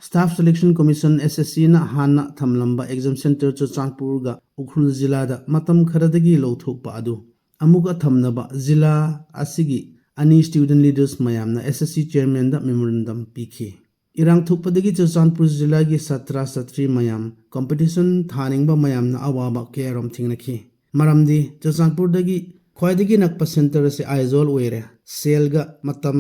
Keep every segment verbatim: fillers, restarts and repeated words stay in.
Staff Selection Commission, S S C ꯅ ꯍꯥꯟꯅ ꯊꯝꯂꯝꯕ exam center ꯆꯨꯔꯆꯥꯟꯄꯨꯔꯒ Ukhrul ꯖꯤꯂꯥꯗ ꯃꯇꯝ ꯈꯔꯗꯒꯤ ꯂꯧꯊꯣꯛꯄ ꯑꯗꯨ ꯑꯃꯨꯛꯀ ꯊꯝꯅꯕ ꯖꯤꯂꯥ ꯑꯁꯤꯒꯤ ꯑꯅꯤ student leaders ꯃꯌꯥꯝꯅ S S C chairman ꯗ memorandum ꯄꯤꯈꯤ꯫ ꯏꯔꯥꯡ ꯊꯣꯛꯄꯗꯒꯤ ꯆꯨꯔꯆꯥꯟꯄꯨꯔ ꯖꯤꯂꯥꯒꯤ ꯁꯥꯇ꯭ꯔ ꯁꯥꯇ꯭ꯔꯤ ꯃꯌꯥꯝ, competition ꯊꯥꯅꯤꯡꯕ ꯃꯌꯥꯝꯅ ꯑꯋꯥꯕ ꯀꯌꯥꯔꯣꯝ ꯊꯦꯡꯅꯈꯤ꯫ ꯃꯔꯝꯗꯤ ꯆꯨꯔꯆꯥꯟꯄꯨꯔꯗꯒꯤ ꯈ꯭ꯋꯥꯏꯗꯒꯤ ꯅꯛꯄ center ꯑꯁꯤ ꯑꯥꯏꯖꯣꯜ ꯑꯣꯏꯔꯦ꯫ ꯁꯦꯜꯒ ꯃꯇꯝ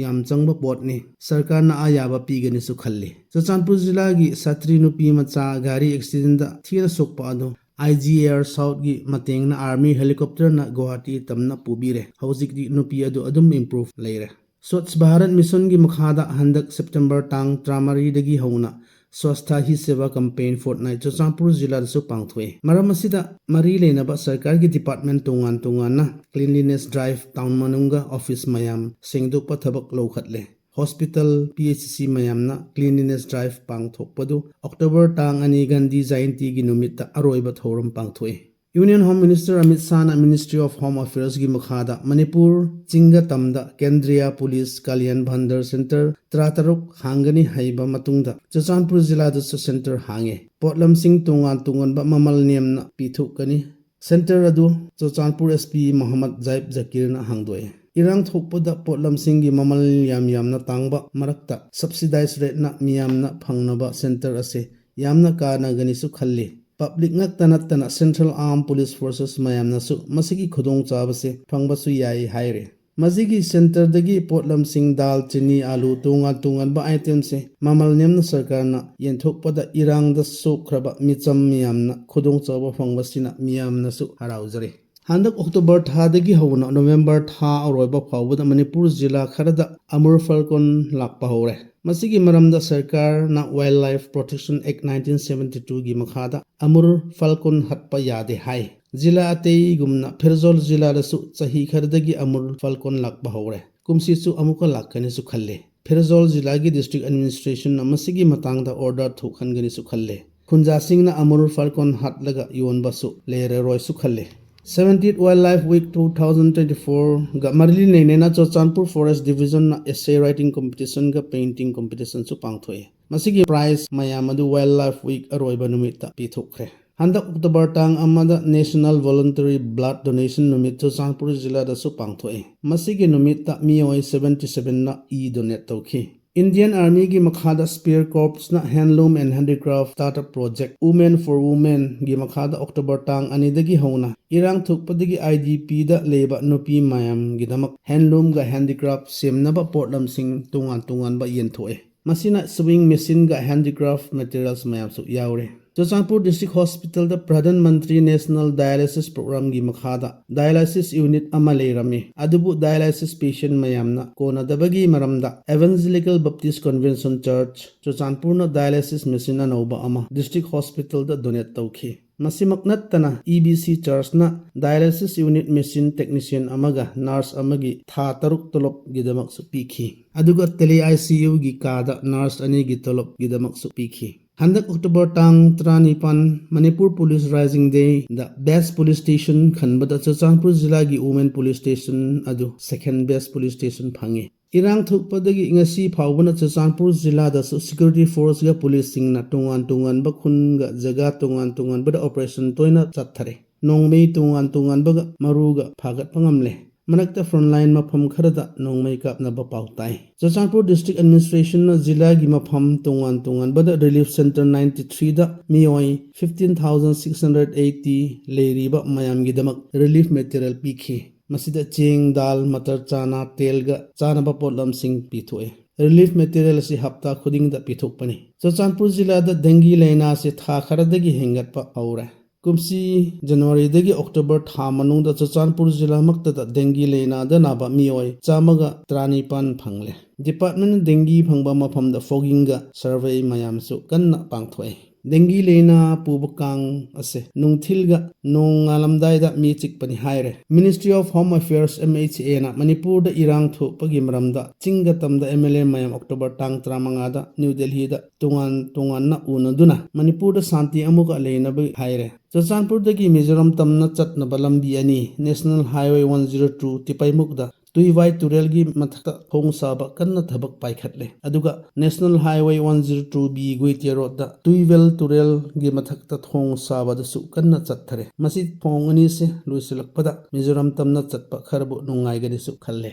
ꯌꯥꯝ ꯆꯪꯕ ꯄꯣꯠꯅꯤ꯫ ꯁꯔꯀꯥꯔꯅ ꯑꯌꯥꯕ ꯄꯤꯒꯅꯤꯁꯨ ꯈꯜꯂꯤ꯫ ꯆꯨꯔꯆꯥꯟꯄꯨꯔ ꯖꯤꯂꯥꯒꯤ ꯁꯥꯇ꯭ꯔꯤ ꯅꯨꯄꯤ ꯃꯆꯥ ꯒꯥꯔꯤ accident ꯗ ꯊꯤꯅ ꯁꯣꯛꯄ ꯑꯗꯨ I G A R South ꯀꯤ ꯃꯇꯦꯡꯅ army helicopter ꯅ ꯒꯨꯋꯥꯍꯥꯇꯤ ꯇꯝꯅ ꯄꯨꯕꯤꯔꯦ꯫ ꯍꯧꯖꯤꯛꯇꯤ ꯅꯨꯄꯤ ꯑꯗꯨ ꯑꯗꯨꯝ improve ꯂꯩꯔꯦ꯫ Swachh Bharat Mission ꯒꯤ ꯃꯈꯥꯗ ꯍꯟꯗꯛ September ꯇꯥꯡ ꯇꯔꯥꯃꯔꯤꯗꯒꯤ ꯍꯧꯅ Swachhata Hi Seva Campaign Fortnight Churachandpur ꯖꯤꯂꯥꯗꯁꯨ ꯄꯥꯡꯊꯣꯛꯑꯦ꯫ ꯃꯔꯝ ꯑꯁꯤꯗ ꯃꯔꯤ ꯂꯩꯅꯕ ꯁꯔꯀꯥꯔꯒꯤ department ꯇꯣꯉꯥꯟ ꯇꯣꯉꯥꯟꯅ cleanliness drive, town ꯃꯅꯨꯡꯒ office ꯃꯌꯥꯝ ꯁꯦꯡꯗꯣꯛꯄ ꯊꯕꯛ ꯂꯧꯈꯠꯂꯦ꯫ Hospital, P H C ꯃꯌꯥꯝꯅ cleanliness drive ꯄꯥꯡꯊꯣꯛꯄꯗꯨ October ꯇꯥꯡ ꯑꯅꯤ ꯒꯥꯟꯙꯤ ꯖꯌꯟꯇꯤꯒꯤ ꯅꯨꯃꯤꯠꯇ ꯑꯔꯣꯏꯕ ꯊꯧꯔꯝ ꯄꯥꯡꯊꯣꯛꯏ꯫ Union Home Minister Amit ꯁꯥꯍꯅ Ministry of Home Affairs ꯒꯤ ꯃꯈꯥꯗ ꯃꯅꯤꯄꯨꯔ ꯆꯤꯡꯒ ꯇꯝꯗ Kendriya Police Kalyan Bhandar center ꯇꯔꯥꯇꯔꯨꯛ ꯍꯥꯡꯒꯅꯤ ꯍꯥꯏꯕ ꯃꯇꯨꯡꯗ ꯆꯨꯔꯆꯥꯟꯄꯨꯔ ꯖꯤꯂꯥꯗꯁꯨ center ꯍꯥꯡꯉꯦ꯫ ꯄꯣꯠꯂꯝꯁꯤꯡ ꯇꯣꯉꯥꯟ ꯇꯣꯉꯥꯟꯕ ꯃꯃꯜ ꯅꯦꯝꯅ ꯄꯤꯊꯣꯛꯀꯅꯤ꯫ Center ꯑꯗꯨ ꯆꯨꯔꯆꯥꯟꯄꯨꯔ S P ꯃꯣꯍꯝꯃꯗ ꯖꯥꯏꯕ ꯖꯀꯤꯔꯅ ꯍꯥꯡꯗꯣꯛꯑꯦ꯫ ꯏꯔꯥꯡ ꯊꯣꯛꯄꯗ ꯄꯣꯠꯂꯝꯁꯤꯡꯒꯤ ꯃꯃꯜ ꯌꯥꯝ ꯌꯥꯝꯅ ꯇꯥꯡꯕ ꯃꯔꯛꯇ subsidized rate ꯅ ꯃꯤꯌꯥꯝꯅ ꯐꯪꯅꯕ center ꯑꯁꯤ ꯌꯥꯝꯅ ꯀꯥꯟꯅꯒꯅꯤꯁꯨ ꯈꯜꯂꯤ꯫ Public ꯉꯛꯇ ꯅꯠꯇꯅ Central Armed Police Forces ꯃꯌꯥꯝꯅꯁꯨ ꯃꯁꯤꯒꯤ ꯈꯨꯗꯣꯡꯆꯥꯕꯁꯦ ꯐꯪꯕꯁꯨ ꯌꯥꯏ ꯍꯥꯏꯔꯦ꯫ ꯃꯁꯤꯒꯤ center ꯗꯒꯤ ꯄꯣꯠꯂꯝꯁꯤꯡ, ꯗꯥꯜ, ꯆꯤꯅꯤ, ꯑꯥꯂꯨ, ꯇꯣꯉꯥꯟ ꯇꯣꯉꯥꯟꯕ item ꯁꯤꯡ ꯃꯃꯜ ꯅꯦꯝꯅ ꯁꯔꯀꯥꯔꯅ ꯌꯦꯟꯊꯣꯛꯄꯗ ꯏꯔꯥꯡꯗ ꯁꯣꯛꯈ꯭ꯔꯕ ꯃꯤꯆꯝ ꯃꯤꯌꯥꯝꯅ ꯈꯨꯗꯣꯡꯆꯥꯕ ꯐꯪꯕꯁꯤꯅ ꯃꯤꯌꯥꯝꯅꯁꯨ ꯍꯔꯥꯎꯖꯔꯤ꯫ ꯍꯟꯗꯛ October ꯊꯥꯗꯒꯤ ꯍꯧꯅ November ꯊꯥ ꯑꯔꯣꯏꯕ ꯐꯥꯎꯕꯗ ꯃꯅꯤꯄꯨꯔ ꯖꯤꯂꯥ ꯈꯔꯗ Amur Falcon ꯂꯥꯛꯄ ꯍꯧꯔꯦ꯫ ꯃꯁꯤꯒꯤ ꯃꯔꯝꯗ ꯁꯔꯀꯥꯔꯅ Wildlife Protection Act nineteen seventy two ꯒꯤ ꯃꯈꯥꯗ Amur Falcon ꯍꯠꯄ ꯌꯥꯗꯦ ꯍꯥꯏ꯫ ꯖꯤꯂꯥ ꯑꯇꯩꯒꯨꯝꯅ ꯐꯦꯔꯖꯣꯜ ꯖꯤꯂꯥꯗꯁꯨ ꯆꯍꯤ ꯈꯔꯗꯒꯤ Amur Falcon ꯂꯥꯛꯄ ꯍꯧꯔꯦ꯫ ꯀꯨꯝꯁꯤꯁꯨ ꯑꯃꯨꯛꯀ ꯂꯥꯛꯀꯅꯤꯁꯨ ꯈꯜꯂꯦ꯫ ꯐꯦꯔꯖꯣꯜ ꯖꯤꯂꯥꯒꯤ district administration ꯅ ꯃꯁꯤꯒꯤ ꯃꯇꯥꯡꯗ order ꯊꯣꯛꯍꯟꯒꯅꯤꯁꯨ ꯈꯜꯂꯦ꯫ ꯈꯨꯟꯖꯥꯁꯤꯡꯅ Amur Falcon ꯍꯥꯠꯂꯒ ꯌꯣꯟꯕꯁꯨ ꯂꯩꯔꯔꯣꯏꯁꯨ ꯈꯜꯂꯦ꯫ Seventieth Wildlife Week two thousand twenty four ꯒ ꯃꯔꯤ ꯂꯩꯅꯅ ꯆꯨꯔꯆꯥꯟꯄꯨꯔ Forest Division ꯅ essay writing competition ꯒ painting competition ꯁꯨ ꯄꯥꯡꯊꯣꯛꯑꯦ꯫ ꯃꯁꯤꯒꯤ prize ꯃꯌꯥꯝ ꯑꯗꯨ Wildlife Week ꯑꯔꯣꯏꯕ ꯅꯨꯃꯤꯠꯇ ꯄꯤꯊꯣꯛꯈ꯭ꯔꯦ꯫ ꯍꯟꯗꯛ October ꯇꯥꯡ ꯑꯃꯗ National Voluntary Blood Donation ꯅꯨꯃꯤꯠ ꯆꯨꯔꯆꯥꯟꯄꯨꯔ ꯖꯤꯂꯥꯗꯁꯨ ꯄꯥꯡꯊꯣꯛꯏ꯫ ꯃꯁꯤꯒꯤ ꯅꯨꯃꯤꯠꯇ ꯃꯤꯑꯣꯏ seventy sevenꯅ ꯏ donate ꯇꯧꯈꯤ꯫ Indian Armyꯒꯤ ꯃꯈꯥꯗ Spear Corpsꯅ Handloom and Handicraft Startup Project, Women for Womenꯒꯤ ꯃꯈꯥꯗ October ꯇꯥꯡ ꯑꯅꯤꯗꯒꯤ ꯍꯧꯅ ꯏꯔꯥꯡ ꯊꯣꯛꯄꯗꯒꯤ IDPꯗ ꯂꯩꯕ ꯅꯨꯄꯤ ꯃꯌꯥꯝꯒꯤꯗꯃꯛ handloomꯒ handicraft ꯁꯦꯝꯅꯕ ꯄꯣꯠꯂꯝꯁꯤꯡ ꯇꯣꯉꯥꯟ ꯇꯣꯉꯥꯟꯕ ꯌꯦꯟꯊꯣꯛꯑꯦ꯫ ꯃꯁꯤꯅ sewing machineꯒ handicraft materials ꯃꯌꯥꯝꯁꯨ ꯌꯥꯎꯔꯦ꯫ Churachandpur District Hospitalꯗ Pradhan Mantri National Dialysis Programꯒꯤ ꯃꯈꯥꯗ dialysis unit ꯑꯃ ꯂꯩꯔꯝꯃꯤ, ꯑꯗꯨꯕꯨ dialysis patient ꯃꯌꯥꯝꯅ ꯀꯣꯟꯅꯗꯕꯒꯤ ꯃꯔꯝꯗ Evangelical Baptist Convention Church ꯆꯨꯔꯆꯥꯟꯄꯨꯔꯅ dialysis machine ꯑꯅꯧꯕ ꯑꯃ District Hospitalꯗ donate ꯇꯧꯈꯤ꯫ ꯃꯁꯤꯃꯛ ꯅꯠꯇꯅ EBC Churchꯅ dialysis unit machine technician ꯑꯃꯒ nurse ꯑꯃꯒꯤ ꯊꯥ ꯇꯔꯨꯛ ꯇꯣꯂꯣꯞꯒꯤꯗꯃꯛꯁꯨ ꯄꯤꯈꯤ꯫ ꯑꯗꯨꯒ tele ICUꯒꯤ ꯀꯥꯗ nurse ꯑꯅꯤꯒꯤ ꯇꯣꯂꯣꯞꯒꯤꯗꯃꯛꯁꯨ ꯄꯤꯈꯤ꯫ ꯍꯟꯗꯛ October ꯇꯥꯡ ꯇꯔꯥꯅꯤꯄꯥꯟ Manipur Police Rising Dayꯗ Best Police Station ꯈꯟꯕꯗ ꯆꯨꯔꯆꯥꯟꯄꯨꯔ ꯖꯤꯂꯥꯒꯤ Women Police Station ꯑꯗꯨ second best police station ꯐꯪꯉꯤ꯫ ꯏꯔꯥꯡ ꯊꯣꯛꯄꯗꯒꯤ ꯉꯁꯤ ꯐꯥꯎꯕꯅ ꯆꯨꯔꯆꯥꯟꯄꯨꯔ ꯖꯤꯂꯥꯗꯁꯨ security forceꯒ policeꯁꯤꯡꯅ ꯇꯣꯉꯥꯟ ꯇꯣꯉꯥꯟꯕ ꯈꯨꯟꯒ ꯖꯒꯥ ꯇꯣꯉꯥꯟ ꯇꯣꯉꯥꯟꯕꯗ operation ꯇꯣꯏꯅ ꯆꯠꯊꯔꯦ꯫ ꯅꯣꯡꯃꯩ ꯇꯣꯉꯥꯟ ꯇꯣꯉꯥꯟꯕꯒ ꯃꯔꯨꯒ ꯐꯥꯒꯠꯄ ꯉꯝꯂꯦ꯫ ꯃꯔꯛꯇ frontline ꯃꯐꯝ ꯈꯔꯗ ꯅꯣꯡꯃꯩ ꯀꯥꯞꯅꯕ ꯄꯥꯎ ꯇꯥꯏ꯫ ꯆꯨꯔꯆꯥꯟꯄꯨꯔ District Administrationꯅ ꯖꯤꯂꯥꯒꯤ ꯃꯐꯝ ꯇꯣꯉꯥꯟ ꯇꯣꯉꯥꯟꯕꯗ relief center ninety threeꯗ ꯃꯤꯑꯣꯏ fifteen thousand six hundred eighty ꯂꯩꯔꯤꯕ ꯃꯌꯥꯝꯒꯤꯗꯃꯛ relief material ꯄꯤꯈꯤ꯫ ꯃꯁꯤꯗ ꯆꯦꯡ, ꯗꯥꯜ, ꯃꯇꯔ, ꯆꯥꯅꯥ, ꯇꯦꯜꯒ ꯆꯥꯅꯕ ꯄꯣꯠꯂꯝꯁꯤꯡ ꯄꯤꯊꯣꯛꯑꯦ꯫ Relief material ꯑꯁꯤ ꯍꯞꯇꯥ ꯈꯨꯗꯤꯡꯗ ꯄꯤꯊꯣꯛꯄꯅꯤ꯫ ꯆꯨꯔꯆꯥꯟꯄꯨꯔ ꯖꯤꯂꯥꯗ dengue ꯂꯥꯏꯅꯥꯁꯤ ꯊꯥ ꯈꯔꯗꯒꯤ ꯍꯦꯟꯒꯠꯄ ꯍꯧꯔꯦ꯫ ꯀꯨꯝꯁꯤ Januaryꯗꯒꯤ October ꯊꯥ ꯃꯅꯨꯡꯗ ꯆꯨꯔꯆꯥꯟꯄꯨꯔ ꯖꯤꯂꯥꯃꯛꯇꯗ dengue ꯂꯥꯏꯅꯥꯗ ꯅꯥꯕ ꯃꯤꯑꯣꯏ ꯆꯥꯝꯃꯒ ꯇꯔꯥꯅꯤꯄꯥꯟ ꯐꯪꯂꯦ꯫ Departmentꯅ dengue ꯐꯪꯕ ꯃꯐꯝꯗ foggingꯒ survey ꯃꯌꯥꯝꯁꯨ ꯀꯟꯅ ꯄꯥꯡꯊꯣꯛꯑꯦ꯫ Dengue ꯂꯥꯏꯅꯥ ꯄꯨꯕ ꯀꯥꯡ ꯑꯁꯦ ꯅꯨꯡꯊꯤꯜꯒ ꯅꯣꯡꯉꯥꯜꯂꯝꯗꯥꯏꯗ ꯃꯤ ꯆꯤꯛꯄꯅꯤ ꯍꯥꯏꯔꯦ꯫ Ministry of Home Affairs, MHAꯅ ꯃꯅꯤꯄꯨꯔꯗ ꯏꯔꯥꯡ ꯊꯣꯛꯄꯒꯤ ꯃꯔꯝꯗ ꯆꯤꯡꯒ ꯇꯝꯗ MLA ꯃꯌꯥꯝ October ꯇꯥꯡ ꯇꯔꯥꯃꯉꯥꯗ New Delhiꯗ ꯇꯣꯉꯥꯟ ꯇꯣꯉꯥꯟꯅ ꯎꯅꯗꯨꯅ ꯃꯅꯤꯄꯨꯔꯗ ꯁꯥꯟꯇꯤ ꯑꯃꯨꯛꯀ ꯂꯩꯅꯕ ꯍꯥꯏꯔꯦ꯫ ꯆꯨꯔꯆꯥꯟꯄꯨꯔꯗꯒꯤ ꯃꯤꯖꯣꯔꯥꯝ ꯇꯝꯅ ꯆꯠꯅꯕ ꯂꯝꯕꯤ ꯑꯅꯤ, National Highway one zero two ꯇꯤꯄꯩꯃꯨꯛꯗ ꯇꯨꯏꯋꯥꯏ ꯇꯨꯔꯦꯜꯒꯤ ꯃꯊꯛꯇ ꯊꯣꯡ ꯁꯥꯕ ꯀꯟꯅ ꯊꯕꯛ ꯄꯥꯏꯈꯠꯂꯦ꯫ ꯑꯗꯨꯒ National Highway one zero two B Guitiya Road ꯇ ꯇꯨꯏꯋꯦꯜ ꯇꯨꯔꯦꯜꯒꯤ ꯃꯊꯛꯇ ꯊꯣꯡ ꯁꯥꯕꯗꯁꯨ ꯀꯟꯅ ꯆꯠꯊꯔꯦ꯫ ꯃꯁꯤ ꯊꯣꯡ ꯑꯅꯤꯁꯦ ꯂꯣꯏꯁꯤꯜꯂꯛꯄꯗ ꯃꯤꯖꯣꯔꯥꯝ ꯇꯝꯅ ꯆꯠꯄ ꯈꯔꯕꯨ ꯅꯨꯡꯉꯥꯏꯒꯅꯤꯁꯨ ꯈꯜꯂꯦ꯫